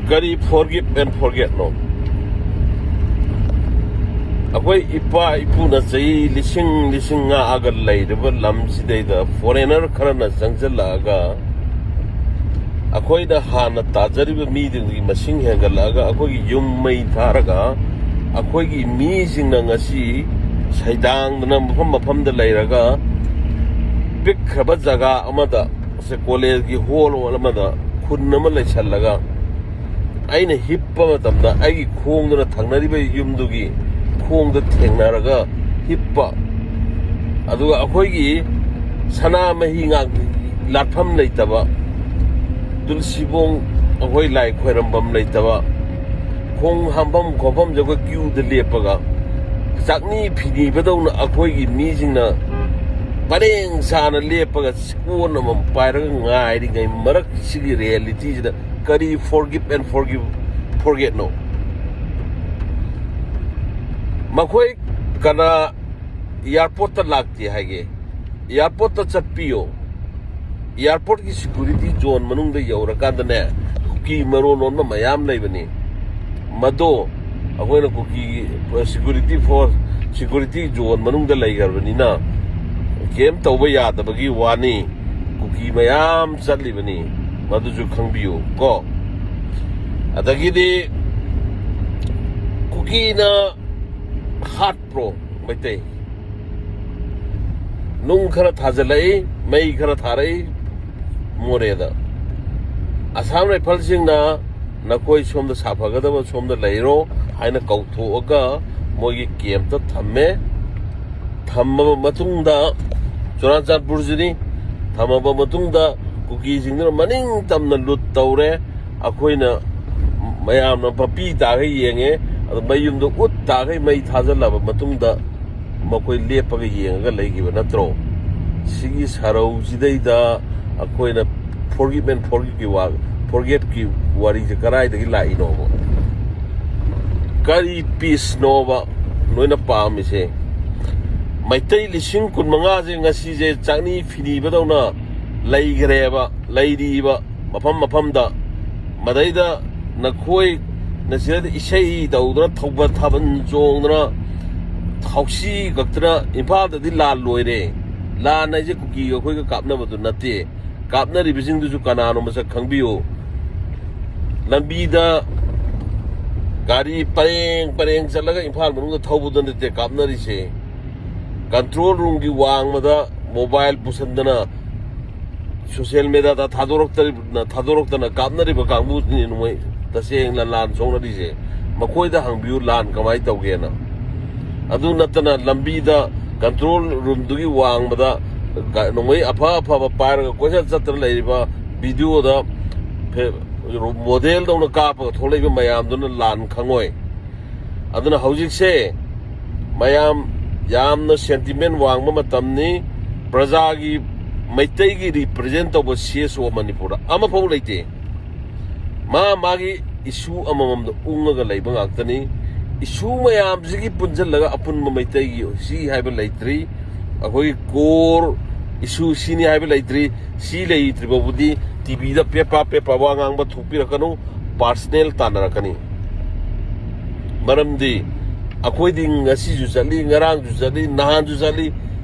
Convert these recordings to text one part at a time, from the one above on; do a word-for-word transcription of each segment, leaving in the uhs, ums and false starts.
ꯀꯔꯤ forgive and forget ꯅꯣ? ꯑꯩꯈꯣꯏ ꯏꯄꯥ ꯏꯄꯨꯅ ꯆꯍꯤ ꯂꯤꯁꯤꯡ ꯂꯤꯁꯤꯡ ꯉꯥꯛꯑꯒ ꯂꯩꯔꯤꯕ ꯂꯝꯁꯤꯗꯩꯗ foreigner ꯈꯔꯅ ꯆꯪꯁꯤꯜꯂꯛꯑꯒ, ꯑꯩꯈꯣꯏꯅ ꯍꯥꯟꯅ ꯇꯥꯖꯔꯤꯕ ꯃꯤꯗꯨꯒꯤ ꯃꯁꯤꯡ ꯍꯦꯟꯒꯠꯂꯛꯑꯒ, ꯑꯩꯈꯣꯏꯒꯤ ꯌꯨꯝ ꯃꯩ ꯊꯥꯔꯒ, ꯑꯩꯈꯣꯏꯒꯤ ꯃꯤꯁꯤꯡꯅ ꯉꯁꯤ ꯁꯩꯗꯥꯡꯗꯅ ꯃꯐꯝ ꯃꯐꯝꯗ ꯂꯩꯔꯒ, ꯄꯤꯛꯈ꯭ꯔꯕ ꯖꯒꯥ ꯑꯃꯗ, ꯁꯦ, ꯀꯣꯂꯦꯖꯀꯤ ꯍꯣꯜ ꯑꯃꯗ ꯈꯨꯟ ꯑꯃ ꯂꯩꯁꯜꯂꯒ, ꯑꯩꯅ ꯍꯤꯞꯄ ꯃꯇꯝꯗ ꯑꯩꯒꯤ ꯈꯣꯡꯗꯨꯅ ꯊꯪꯅꯔꯤꯕ ꯌꯨꯝꯗꯨꯒꯤ ꯈꯣꯡꯗ ꯊꯦꯡꯅꯔꯒ ꯍꯤꯞꯄ, ꯑꯗꯨꯒ ꯑꯩꯈꯣꯏꯒꯤ ꯁꯅꯥꯃꯍꯤ ꯉꯥꯛ ꯂꯥꯠꯐꯝ ꯂꯩꯇꯕ, ꯇꯨꯜꯁꯤꯕꯣꯡ ꯑꯩꯈꯣꯏ ꯂꯥꯏ ꯈꯣꯏꯔꯝꯐꯝ ꯂꯩꯇꯕ, ꯈꯣꯡ ꯍꯥꯝꯐꯝ ꯈꯣꯠꯐꯝꯁꯦ ꯑꯩꯈꯣꯏ ꯀ꯭ꯌꯨꯗ ꯂꯦꯞꯄꯒ, ꯆꯥꯛꯅꯤ ꯐꯤꯅꯤꯕꯗꯧꯅ ꯑꯩꯈꯣꯏꯒꯤ ꯃꯤꯁꯤꯡꯅ ꯄꯔꯦꯡ ꯁꯥꯅ ꯂꯦꯞꯄꯒ ꯀꯣꯟ ꯑꯃꯃꯝ ꯄꯥꯏꯔꯒ ꯉꯥꯏꯔꯤꯉꯩ ꯃꯔꯛꯁꯤꯒꯤ ꯔꯤꯌꯦꯂꯤꯇꯤꯁꯤꯗ ꯀꯔꯤ forgive and forgive, forget ꯅꯣ? ꯃꯈꯣꯏ ꯀꯅꯥ ꯑꯦꯌꯥꯔꯄꯣꯔꯠꯇ ꯂꯥꯛꯇꯦ ꯍꯥꯏꯒꯦ? ꯑꯦꯌꯥꯔꯄꯣꯔꯠꯇ ꯆꯠꯄꯤꯌꯣ꯫ ꯑꯦꯌꯥꯔꯄꯣꯔꯠꯀꯤ ꯁꯤꯀ꯭ꯌꯨꯔꯤꯇꯤ ꯖꯣꯟ ꯃꯅꯨꯡꯗ ꯌꯧꯔꯀꯥꯟꯗꯅꯦ, ꯀꯨꯀꯤ ꯃꯔꯣꯟ ꯂꯣꯟꯕ ꯃꯌꯥꯝ ꯂꯩꯕꯅꯤ꯫ ꯃꯗꯣ ꯑꯩꯈꯣꯏꯅ ꯀꯨꯀꯤꯒꯤ ꯁꯤꯀ꯭ꯌꯨꯔꯤꯇꯤ ꯐꯣꯔꯁ, ꯁꯤꯀ꯭ꯌꯨꯔꯤꯇꯤ ꯖꯣꯟ ꯃꯅꯨꯡꯗ ꯂꯩꯈ꯭ꯔꯕꯅꯤꯅ ꯀꯩꯝ ꯇꯧꯕ ꯌꯥꯗꯕꯒꯤ ꯋꯥꯅꯤ꯫ ꯀꯨꯀꯤ ꯃꯌꯥꯝ ꯆꯠꯂꯤꯕꯅꯤ, ꯃꯗꯨꯁꯨ ꯈꯪꯕꯤꯌꯨ ꯀꯣ꯫ ꯑꯗꯒꯤꯗꯤ ꯀꯨꯀꯤꯅ ꯍꯥꯠꯄ꯭ꯔꯣ ꯃꯩꯇꯩ? ꯅꯨꯡ ꯈꯔ ꯊꯥꯖꯤꯜꯂꯛꯏ, ꯃꯩ ꯈꯔ ꯊꯥꯔꯛꯏ ꯃꯣꯔꯦꯗ꯫ ꯑꯁꯥꯝ ꯔꯥꯏꯐꯜꯁꯤꯡꯅ ꯅꯈꯣꯏ ꯁꯣꯝꯗ ꯁꯥꯐꯒꯗꯕ ꯁꯣꯝꯗ ꯂꯩꯔꯣ ꯍꯥꯏꯅ ꯀꯧꯊꯣꯛꯑꯒ ꯃꯣꯏꯒꯤ ꯀꯦꯝꯞꯇ ꯊꯝꯃꯦ꯫ ꯊꯝꯃꯕ ꯃꯇꯨꯡꯗ, ꯆꯨꯔꯥꯆꯥꯟꯄꯨꯔꯁꯤꯅꯤ, ꯊꯝꯃꯕ ꯃꯇꯨꯡꯗ ꯀꯨꯀꯤꯁꯤꯡꯗꯨꯅ ꯃꯅꯤꯡ ꯇꯝꯅ ꯂꯨꯠ ꯇꯧꯔꯦ꯫ ꯑꯩꯈꯣꯏꯅ ꯃꯌꯥꯝꯅ ꯃꯄꯤ ꯇꯥꯈꯩ ꯌꯦꯡꯉꯦ, ꯑꯗꯨ ꯃꯌꯨꯝꯗ ꯎꯠ ꯇꯥꯈꯩ ꯃꯩ ꯊꯥꯖꯤꯜꯂꯕ ꯃꯇꯨꯡꯗ ꯃꯈꯣꯏ ꯂꯦꯞꯄꯒ ꯌꯦꯡꯉꯒ ꯂꯩꯈꯤꯕ ꯅꯠꯇ꯭ꯔꯣ? ꯁꯤꯒꯤ ꯁꯔꯧꯁꯤꯗꯩꯗ ꯑꯩꯈꯣꯏꯅ forgive and forgiveꯀꯤ ꯋꯥ, forgetꯀꯤ ꯋꯥꯔꯤꯁꯦ ꯀꯗꯥꯏꯗꯒꯤ ꯂꯥꯛꯏꯅꯣꯕ? ꯀꯔꯤ ꯄꯤꯁꯅꯣꯕ ꯅꯣꯏꯅ ꯄꯥꯝꯃꯤꯁꯦ? ꯃꯩꯇꯩ ꯂꯤꯁꯤꯡ ꯀꯨꯟꯃꯉꯥꯁꯦ ꯉꯁꯤꯁꯦ ꯆꯥꯛꯅꯤ ꯐꯤꯅꯤꯕꯗꯧꯅ ꯂꯩꯈ꯭ꯔꯦꯕ, ꯂꯩꯔꯤꯕ ꯃꯐꯝ ꯃꯐꯝꯗ꯫ ꯃꯗꯩꯗ ꯅꯈꯣꯏꯅ ꯁꯤꯗ ꯏꯁꯩ ꯇꯧꯗꯅ, ꯊꯧꯕ ꯊꯥꯕꯜ ꯆꯣꯡꯗꯅ, ꯍꯥꯎꯁꯤ ꯀꯛꯇꯅ, ꯏꯝꯐꯥꯜꯗꯗꯤ ꯂꯥꯟ ꯂꯣꯏꯔꯦ꯫ ꯂꯥꯟ ꯍꯥꯏꯁꯦ ꯀꯨꯀꯤꯒ ꯑꯩꯈꯣꯏꯒ ꯀꯥꯞꯅꯕꯗꯨ ꯅꯠꯇꯦ꯫ ꯀꯥꯞꯅꯔꯤꯕꯁꯤꯡꯗꯨꯁꯨ ꯀꯅꯥꯅꯣ ꯃꯁꯛ ꯈꯪꯕꯤꯌꯨ꯫ ꯂꯝꯕꯤꯗ ꯒꯥꯔꯤ ꯄꯔꯦꯡ ꯄꯔꯦꯡ ꯆꯠꯂꯒ ꯏꯝꯐꯥꯜ ꯃꯅꯨꯡꯗ ꯊꯧꯕꯗ ꯅꯠꯇꯦ ꯀꯥꯞꯅꯔꯤꯁꯦ꯫ ꯀꯟꯇ꯭ꯔꯣꯜ ꯔꯨꯝꯒꯤ ꯋꯥꯡꯃꯗ ꯃꯣꯕꯥꯏꯜ ꯄꯨꯁꯟꯗꯅ ꯁꯣꯁꯤꯌꯦꯜ ꯃꯦꯗꯤꯌꯥꯗ ꯊꯥꯗꯣꯔꯛꯇꯅ ꯊꯥꯗꯣꯔꯛꯇꯅ ꯀꯥꯞꯅꯔꯤꯕ ꯀꯥꯡꯕꯨꯁꯤꯅꯤ ꯅꯣꯡꯃꯩ ꯇꯁꯦꯡꯅ ꯂꯥꯟ ꯁꯣꯛꯅꯔꯤꯁꯦ꯫ ꯃꯈꯣꯏꯗ ꯍꯪꯕꯤꯌꯨ ꯂꯥꯟ ꯀꯃꯥꯏꯅ ꯇꯧꯒꯦꯅ꯫ ꯑꯗꯨ ꯅꯠꯇꯅ ꯂꯝꯕꯤꯗ ꯀꯟꯇ꯭ꯔꯣꯜ ꯔꯨꯝꯗꯨꯒꯤ ꯋꯥꯡꯃꯗ ꯒ-, ꯅꯣꯡꯃꯩ ꯑꯐ ꯑꯐꯕ ꯄꯥꯏꯔꯒ ꯀꯣꯏꯆꯠ ꯆꯠꯇꯅ ꯂꯩꯔꯤꯕ ꯚꯤꯗꯤꯑꯣꯗ ꯐꯦ-, ꯃꯣꯗꯦꯜꯗꯧꯅ ꯀꯥꯞꯄꯒ ꯊꯣꯛꯂꯛꯏꯕ ꯃꯌꯥꯝꯗꯨꯅ ꯂꯥꯟ ꯈꯪꯉꯣꯏ꯫ ꯑꯗꯨꯅ ꯍꯧꯖꯤꯛꯁꯦ ꯃꯌꯥꯝ ꯌꯥꯝꯅ ꯁꯦꯟꯇꯤꯃꯦꯟ ꯋꯥꯡꯕ ꯃꯇꯝꯅꯤ꯫ ꯄ꯭ꯔꯖꯥꯒꯤ, ꯃꯩꯇꯩꯒꯤ ꯔꯤꯄ꯭ꯔꯖꯦꯟ ꯇꯧꯕ ꯁꯤ ꯑꯦꯁ ꯑꯣ ꯃꯅꯤꯄꯨꯔꯗ ꯑꯃꯐꯥꯎ ꯂꯩꯇꯦ꯫ ꯃꯥ ꯃꯥꯒꯤ ꯏꯁꯨ ꯑꯃꯃꯝꯗ ꯎꯪꯉꯒ ꯂꯩꯕ ꯉꯥꯛꯇꯅꯤ꯫ ꯏꯁꯨ ꯃꯌꯥꯝꯁꯤꯒꯤ ꯄꯨꯟꯁꯤꯜꯂꯒ ꯑꯄꯨꯟꯕ ꯃꯩꯇꯩꯒꯤ ꯁꯤ ꯍꯥꯏꯕ ꯂꯩꯇ꯭ꯔꯤ꯫ ꯑꯩꯈꯣꯏꯒꯤ ꯀꯣꯔ ꯏꯁꯨ ꯁꯤꯅꯤ ꯍꯥꯏꯕ ꯂꯩꯇ꯭ꯔꯤ꯫ ꯁꯤ ꯂꯩꯇ꯭ꯔꯤ ꯐꯥꯎꯕꯗꯤ ꯇꯤ ꯚꯤꯗ ꯄꯦꯄꯥ ꯄꯦꯄꯥ ꯋꯥ ꯉꯥꯡꯕ ꯊꯣꯛꯄꯤꯔꯛꯀꯅꯨ, ꯄꯥꯔꯁꯅꯦꯜ ꯇꯥꯟꯅꯔꯛꯀꯅꯤ꯫ ꯃꯔꯝꯗꯤ ꯑꯩꯈꯣꯏꯗꯤ ꯉꯁꯤꯁꯨ ꯆꯠꯂꯤ, ꯉꯔꯥꯡꯁꯨ ꯆꯠꯂꯤ, ꯅꯍꯥꯟꯁꯨ ꯆꯠꯂꯤ꯫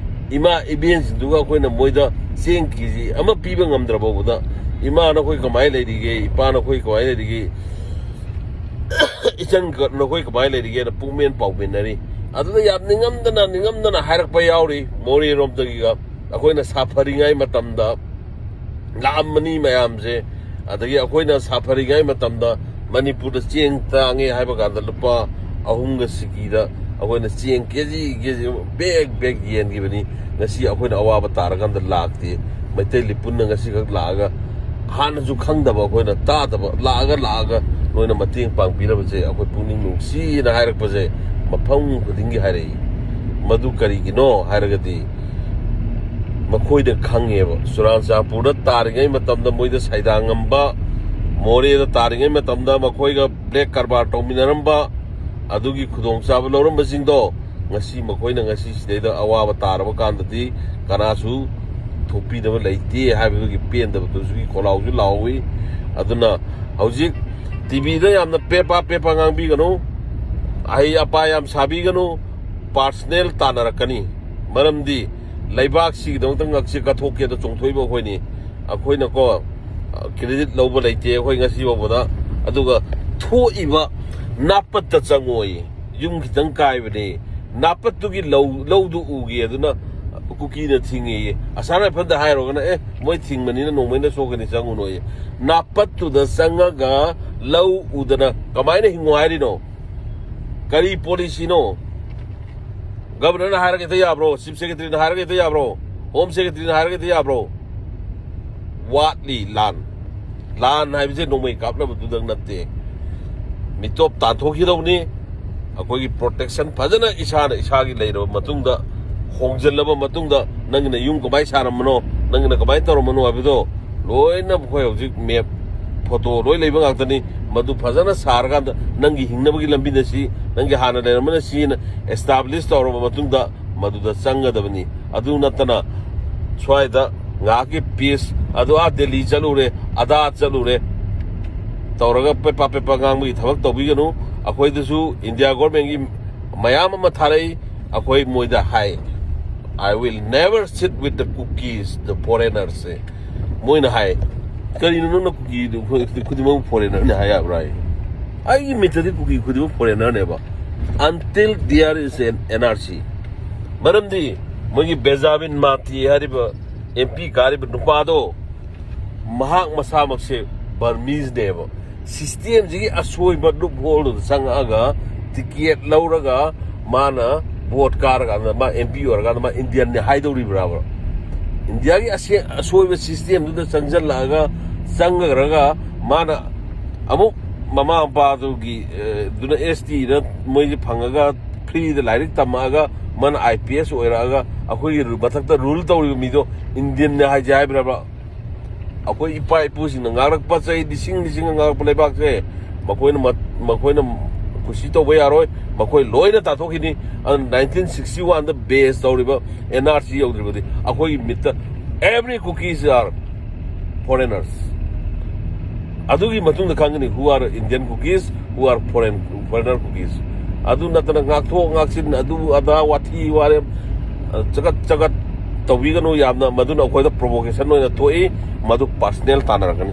ꯏꯃꯥ ꯏꯕꯦꯟꯁꯤꯡꯗꯨꯒ ꯑꯩꯈꯣꯏꯅ ꯃꯣꯏꯗ ꯆꯦꯡ ꯀꯦ ꯖꯤ ꯑꯃ ꯄꯤꯕ ꯉꯝꯗ꯭ꯔ ꯐꯥꯎꯕꯗ, "ꯏꯃꯥ ꯅꯈꯣꯏ ꯀꯃꯥꯏꯅ ꯂꯩꯔꯤꯒꯦ? ꯏꯄꯥ ꯅꯈꯣꯏ ꯀꯃꯥꯏꯅ ꯂꯩꯔꯤꯒꯦ? ꯏꯆꯟ ꯅꯈꯣꯏ ꯀꯃꯥꯏꯅ ꯂꯩꯔꯤꯒꯦꯅ?" ꯄꯨꯛꯃꯦꯟ ꯄꯥꯎꯃꯤꯟꯅꯔꯤ꯫ ꯑꯗꯨꯗ ꯌꯥꯝ ꯅꯤꯡꯉꯝꯗꯅ ꯅꯤꯡꯉꯝꯗꯅ ꯍꯥꯏꯔꯛꯄ ꯌꯥꯎꯔꯤ ꯃꯣꯔꯦꯔꯣꯝꯗꯒꯤꯒ꯫ ꯑꯩꯈꯣꯏꯅ ꯁꯥꯐꯔꯤꯉꯩ ꯃꯇꯝꯗ ꯂꯥꯛꯑꯝꯕꯅꯤ ꯃꯌꯥꯝꯁꯦ꯫ ꯑꯗꯒꯤ ꯑꯩꯈꯣꯏꯅ ꯁꯥꯐꯔꯤꯉꯩ ꯃꯇꯝꯗ ꯃꯅꯤꯄꯨꯔꯗ ꯆꯦꯡ ꯇꯥꯡꯉꯦ ꯍꯥꯏꯕ ꯀꯥꯟꯗ ꯂꯨꯄꯥ ꯑꯍꯨꯝꯒ ꯁꯤꯀꯤꯗ ꯑꯩꯈꯣꯏꯅ ꯆꯦꯡ ꯀꯦ ꯖꯤ ꯀꯦ ꯖꯤ ꯕꯦꯛ ꯕꯦꯛ ꯌꯦꯟꯈꯤꯕꯅꯤ꯫ ꯉꯁꯤ ꯑꯩꯈꯣꯏꯅ ꯑꯋꯥꯕ ꯇꯥꯔꯀꯥꯟꯗ ꯂꯥꯛꯇꯦ꯫ ꯃꯩꯇꯩ ꯂꯤꯄꯨꯟꯅ ꯉꯁꯤꯈꯛ ꯂꯥꯛꯑꯒ, ꯍꯥꯟꯅꯁꯨ ꯈꯪꯗꯕ ꯑꯩꯈꯣꯏꯅ ꯇꯥꯗꯕ, ꯂꯥꯛꯑꯒ ꯂꯥꯛꯑꯒ ꯅꯣꯏꯅ ꯃꯇꯦꯡ ꯄꯥꯡꯕꯤꯔꯕꯁꯦ ꯑꯩꯈꯣꯏ ꯄꯨꯛꯅꯤꯡ ꯅꯨꯡꯁꯤꯅ ꯍꯥꯏꯔꯛꯄꯁꯦ ꯃꯐꯝ ꯈꯨꯗꯤꯡꯒꯤ ꯍꯥꯏꯔꯛꯏ꯫ ꯃꯗꯨ ꯀꯔꯤꯒꯤꯅꯣ ꯍꯥꯏꯔꯒꯗꯤ ꯃꯈꯣꯏꯗ ꯈꯪꯉꯦꯕ꯫ ꯆꯨꯔꯥꯆꯥꯟꯄꯨꯔꯗ ꯇꯥꯔꯤꯉꯩ ꯃꯇꯝꯗ ꯃꯣꯏꯗ ꯁꯥꯏꯗꯥꯡꯉꯝꯕ, ꯃꯣꯔꯦꯗ ꯇꯥꯔꯤꯉꯩ ꯃꯇꯝꯗ ꯃꯈꯣꯏꯒ ꯕ꯭ꯂꯦꯛ ꯀꯔꯕꯥꯔ ꯇꯧꯃꯤꯟꯅꯔꯝꯕ, ꯑꯗꯨꯒꯤ ꯈꯨꯗꯣꯡꯆꯥꯕ ꯂꯧꯔꯝꯕꯁꯤꯡꯗꯣ ꯉꯁꯤ ꯃꯈꯣꯏꯅ ꯉꯁꯤ ꯁꯤꯗꯩꯗ ꯑꯋꯥꯕ ꯇꯥꯔꯕ ꯀꯥꯟꯗꯗꯤ ꯀꯅꯥꯁꯨ ꯊꯣꯛꯄꯤꯅꯕ ꯂꯩꯇꯦ ꯍꯥꯏꯕꯗꯨꯒꯤ ꯄꯦꯟꯗꯕꯗꯨꯁꯨꯒꯤ ꯈꯣꯜꯂꯥꯎꯁꯨ ꯂꯥꯎꯏ꯫ ꯑꯗꯨꯅ ꯍꯧꯖꯤꯛ ꯇꯤꯚꯤꯗ ꯌꯥꯝꯅ ꯄꯦꯄꯥ ꯄꯦꯄꯥ ꯉꯥꯡꯕꯤꯒꯅꯨ, ꯑꯍꯩ ꯑꯄꯥ ꯌꯥꯝ ꯁꯥꯕꯤꯒꯅꯨ, ꯄꯥꯔꯁꯅꯦꯜ ꯇꯥꯟꯅꯔꯛꯀꯅꯤ꯫ ꯃꯔꯝꯗꯤ ꯂꯩꯕꯥꯛꯁꯤꯒꯤꯗꯃꯛꯇ ꯉꯛꯁꯦ ꯀꯠꯊꯣꯛꯀꯦꯗ ꯆꯣꯡꯊꯣꯛꯏꯕ ꯑꯩꯈꯣꯏꯅꯤ꯫ ꯑꯩꯈꯣꯏꯅꯀꯣ, ꯀ꯭ꯔꯦꯗꯤꯠ ꯂꯧꯕ ꯂꯩꯇꯦ ꯑꯩꯈꯣꯏ ꯉꯁꯤ ꯐꯥꯎꯕꯗ꯫ ꯑꯗꯨꯒ ꯊꯣꯛꯏꯕ ꯅꯥꯄꯠꯇ ꯆꯪꯉꯣꯏ, ꯌꯨꯝ ꯈꯤꯇꯪ ꯀꯥꯏꯕꯅꯤ, ꯅꯥꯄꯠꯇꯨꯒꯤ ꯂꯧ, ꯂꯧꯗꯨ ꯎꯒꯦ ꯑꯗꯨꯅ ꯀꯨꯀꯤꯅ ꯊꯤꯡꯉꯦꯌꯦ꯫ ꯑꯁꯥꯝ ꯔꯥꯏꯐꯜꯗ ꯍꯥꯏꯔꯨꯔꯒꯅ, "ꯑꯦ, ꯃꯣꯏ ꯊꯤꯡꯕꯅꯤꯅ ꯅꯣꯡꯃꯩꯅ ꯁꯣꯛꯀꯅꯤ, ꯆꯪꯉꯨꯅꯣꯌꯦ"꯫ ꯅꯥꯄꯠꯇꯨꯗ ꯆꯪꯉꯒ ꯂꯧ ꯎꯗꯅ ꯀꯃꯥꯏꯅ ꯍꯤꯡꯉꯣ ꯍꯥꯏꯔꯤꯅꯣ? ꯀꯔꯤ ꯄꯣꯂꯤꯁꯤꯅꯣ? ꯒꯕꯔꯅꯔꯅ ꯍꯥꯏꯔꯒ ꯍꯦꯛꯇ ꯌꯥꯕ꯭ꯔꯣ? ꯆꯤꯐ ꯁꯦꯀ꯭ꯔꯦꯇꯔꯤꯅ ꯍꯥꯏꯔꯒ ꯍꯦꯛꯇ ꯌꯥꯕ꯭ꯔꯣ? ꯍꯣꯝ ꯁꯦꯀ꯭ꯔꯦꯇꯔꯤꯅ ꯍꯥꯏꯔꯒ ꯍꯦꯛꯇ ꯌꯥꯕ꯭ꯔꯣ? ꯋꯥꯠꯂꯤ ꯂꯥꯟ꯫ ꯂꯥꯟ ꯍꯥꯏꯕꯁꯦ ꯅꯣꯡꯃꯩ ꯀꯥꯞꯅꯕꯗꯨꯗꯪ ꯅꯠꯇꯦ꯫ ꯃꯤꯇꯣꯞ ꯇꯥꯟꯊꯣꯛꯈꯤꯗꯧꯅꯤ꯫ ꯑꯩꯈꯣꯏꯒꯤ ꯄ꯭ꯔꯣꯇꯦꯛꯁꯟ ꯐꯖꯅ ꯏꯁꯥꯅ ꯏꯁꯥꯒꯤ ꯂꯩꯔꯕ ꯃꯇꯨꯡꯗ, ꯍꯣꯡꯖꯤꯜꯂꯕ ꯃꯇꯨꯡꯗ, ꯅꯪꯒꯤꯅ ꯌꯨꯝ ꯀꯃꯥꯏꯅ ꯁꯥꯔꯝꯕꯅꯣ, ꯅꯪꯒꯤꯅ ꯀꯃꯥꯏꯅ ꯇꯧꯔꯝꯕꯅꯣ ꯍꯥꯏꯕꯗꯣ ꯂꯣꯏꯅ ꯑꯩꯈꯣꯏ ꯍꯧꯖꯤꯛ ꯃꯦꯞ, ꯐꯣꯇꯣ ꯂꯣꯏ ꯂꯩꯕ ꯉꯥꯛꯇꯅꯤ꯫ ꯃꯗꯨ ꯐꯖꯅ ꯁꯥꯔꯀꯥꯟꯗ ꯅꯪꯒꯤ ꯍꯤꯡꯅꯕꯒꯤ ꯂꯝꯕꯤꯅ ꯁꯤ, ꯅꯪꯒꯤ ꯍꯥꯟꯅ ꯂꯩꯔꯝꯕꯅ ꯁꯤꯅ ꯑꯦꯁꯇꯥꯕ꯭ꯂꯤꯁ ꯇꯧꯔꯕ ꯃꯇꯨꯡꯗ ꯃꯗꯨꯗ ꯆꯪꯒꯗꯕꯅꯤ꯫ ꯑꯗꯨ ꯅꯠꯇꯅ ꯁ꯭ꯋꯥꯏꯗ ꯉꯥꯏꯍꯥꯛꯀꯤ ꯄꯤꯁ, ꯑꯗꯨ ꯑꯥ ꯗꯦꯜꯂꯤ ꯆꯠꯂꯨꯔꯦ, ꯑꯗꯥ ꯆꯠꯂꯨꯔꯦ ꯇꯧꯔꯒ ꯄꯦꯄꯥ ꯄꯦꯄꯥ ꯉꯥꯡꯕꯒꯤ ꯊꯕꯛ ꯇꯧꯕꯤꯒꯅꯨ꯫ ꯑꯩꯈꯣꯏꯗꯁꯨ ꯏꯟꯗꯤꯌꯥ ꯒꯣꯔꯃꯦꯟꯒꯤ ꯃꯌꯥꯝ ꯑꯃ ꯊꯥꯔꯛꯏ꯫ ꯑꯩꯈꯣꯏ ꯃꯣꯏꯗ ꯍꯥꯏ, "I will never sit with the Kukis, the foreigners"꯫ ꯃꯣꯏꯅ ꯍꯥꯏ, "ꯀꯔꯤꯅꯣ ꯅꯪꯅ ꯀꯨꯀꯤ ꯈꯨꯗꯤꯡꯃꯛ ꯐꯣꯔꯦꯅꯔꯅꯤ ꯍꯥꯏ ꯌꯥꯕ꯭ꯔꯥ?" ꯍꯥꯏ, ꯑꯩꯒꯤ ꯃꯤꯠꯇꯗꯤ ꯀꯨꯀꯤ ꯈꯨꯗꯤꯡꯃꯛ ꯐꯣꯔꯦꯅꯔꯅꯦꯕ, until there is an N R C꯫ ꯃꯔꯝꯗꯤ ꯃꯣꯏꯒꯤ ꯕꯦꯟꯖꯥꯃꯤꯟ ꯃꯥꯇꯤ ꯍꯥꯏꯔꯤꯕ ꯑꯦꯝ ꯄꯤ ꯀꯥꯔꯤꯕ ꯅꯨꯄꯥꯗꯣ, ꯃꯍꯥꯛ ꯃꯁꯥꯃꯛꯁꯦ ꯕꯔꯃꯤꯁꯅꯦꯕ꯫ ꯁꯤꯁꯇꯦꯝꯁꯤꯒꯤ ꯑꯁꯣꯏꯕ ꯂꯨꯞ ꯍꯣꯜꯗꯨꯗ ꯆꯪꯉꯛꯑꯒ ꯇꯤꯀꯦꯠ ꯂꯧꯔꯒ ꯃꯥꯅ ꯚꯣꯠ ꯀꯥꯔꯀꯥꯟꯗ ꯃꯥ ꯑꯦꯝ ꯄꯤ ꯑꯣꯏꯔꯀꯥꯟꯗ ꯃꯥ ꯏꯟꯗꯤꯌꯟꯅꯤ ꯍꯥꯏꯗꯧꯔꯤꯕ꯭ꯔꯥꯕ? ꯏꯟꯗꯤꯌꯥꯒꯤ ꯑꯁꯦ-, ꯑꯁꯣꯏꯕ ꯁꯤꯁꯇꯦꯝꯗꯨꯗ ꯆꯪꯁꯤꯜꯂꯛꯑꯒ, ꯆꯪꯈ꯭ꯔꯒ ꯃꯥꯅ ꯑꯃꯨꯛ ꯃꯃꯥ ꯃꯄꯥꯗꯨꯒꯤ, ꯑꯦ, ꯑꯗꯨꯅ ꯑꯦꯁ ꯇꯤꯗ ꯃꯣꯏꯁꯦ ꯐꯪꯉꯒ ꯐ꯭ꯔꯤꯗ ꯂꯥꯏꯔꯤꯛ ꯇꯝꯃꯛꯑꯒ ꯃꯥꯅ ꯑꯥꯏ ꯄꯤ ꯑꯦꯁ ꯑꯣꯏꯔꯛꯑꯒ ꯑꯩꯈꯣꯏꯒꯤ ꯔꯨ-, ꯃꯊꯛꯇ ꯔꯨꯜ ꯇꯧꯔꯤꯕ ꯃꯤꯗꯣ ꯏꯟꯗꯤꯌꯟꯅꯦ ꯍꯥꯏꯁꯦ ꯍꯥꯏꯕ꯭ꯔꯕ? ꯑꯩꯈꯣꯏ ꯏꯄꯥ ꯏꯄꯨꯁꯤꯡꯅ ꯉꯥꯛꯂꯛꯄ, ꯆꯍꯤ ꯂꯤꯁꯤꯡ ꯂꯤꯁꯤꯡꯅ ꯉꯥꯛꯂꯛꯄ ꯂꯩꯕꯥꯛꯁꯦ ꯃꯈꯣꯏꯅ ꯃ-, ꯃꯈꯣꯏꯅ ꯀꯨꯁꯤ ꯇꯧꯕ ꯌꯥꯔꯣꯏ, ꯃꯈꯣꯏ ꯂꯣꯏꯅ ꯇꯥꯟꯊꯣꯛꯈꯤꯅꯤ꯫ ꯑꯗꯨꯅ ꯅꯥꯏꯟꯇꯤꯟ ꯁꯤꯛꯁꯇꯤ ꯋꯥꯟꯗ ꯕꯦꯁ ꯇꯧꯔꯤꯕ ꯑꯦꯟ ꯑꯥꯔ ꯁꯤ ꯌꯧꯗ꯭ꯔꯤꯕꯗꯤ ꯑꯩꯈꯣꯏꯒꯤ ꯃꯤꯠꯇ every Kukis are foreigners꯫ ꯑꯗꯨꯒꯤ ꯃꯇꯨꯡꯗ ꯈꯪꯒꯅꯤ who are Indian Kukis, who are foreign, foreigner Kukis. ꯑꯗꯨ ꯅꯠꯇꯅ ꯉꯥꯛꯊꯣꯛ ꯉꯥꯛꯁꯤꯟ, ꯑꯗꯨ ꯑꯗꯥ, ꯋꯥꯊꯤ ꯋꯥꯔꯦꯝ, ꯑ, ꯆꯒꯠ ꯆꯒꯠ ꯇꯧꯕꯤꯒꯅꯨ ꯌꯥꯝꯅ꯫ ꯃꯗꯨꯅ ꯑꯩꯈꯣꯏꯗ provocation ꯑꯣꯏꯅ ꯊꯣꯛꯏ, ꯃꯗꯨ personal ꯇꯥꯟꯅꯔꯛꯀꯅꯤ꯫